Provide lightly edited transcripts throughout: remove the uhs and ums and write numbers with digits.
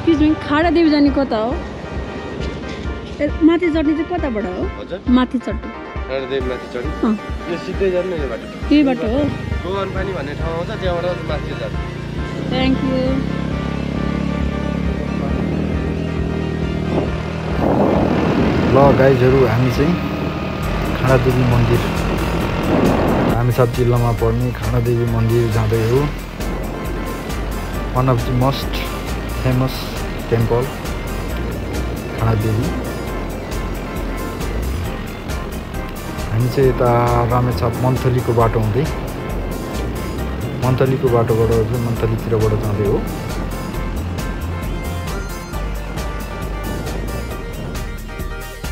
excuse me खाडा देवी जाने कता हो माथि चढ्ने चाहिँ कताबाट हो हजुर माथि चढ्नु खाडा देवी माथि चढ्नु यो सिधै जानु यो बाटो त्यही बाटो हो गोवन पानी भन्ने ठाउँ आउँछ त्यहाँबाट माथि जानु थ्याङ्क यू ल गाइजहरू हामी चाहिँ खाडादेवी मन्दिर रामेछाप जिल्लामा पर्ने खाडादेवी मन्दिर जाँदै हो one of the most famous temple Khadadevi हामी चाहिँ यता रामेछाप मन्थलीको बाटो हुँदै मन्थलीको बाटोबाट चाहिँ मन्थलीतिरबाट जाँदै हो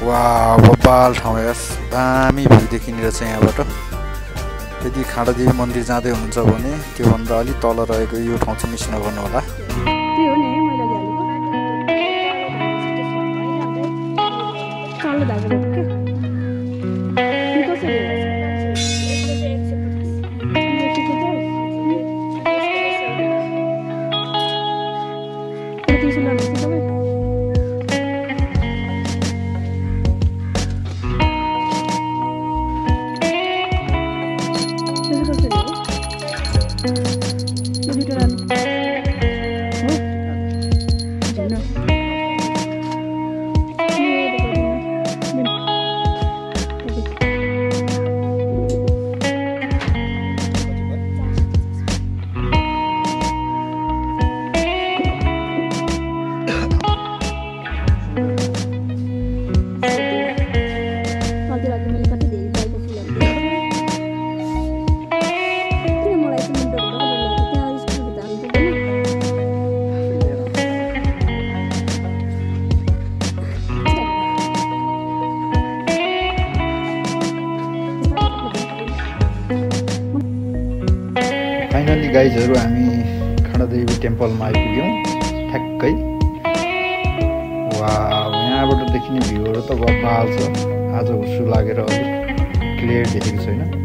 वा बबाल ठाउँ यस दामी भ्यू देखिने रहेछ यहाँबाट यदि खाडादेवी मन्दिर जाँदै हुनुहुन्छ भने त्योभन्दा अलिक तल रहेको यो ठाउँ चाहिँ मिस नगर्नु होला त्यही हो नि है मैले हालेको कालो धागो के कसरी फाइनली गाइजहरू हामी खाडादेवी टेम्पलमा आइपुग्यौँ ठ्याक्कै वा यहाँबाट देखिने भ्यूहरू त बबाल छ आज उसो लागेर अलिक क्लियर देखेको छैन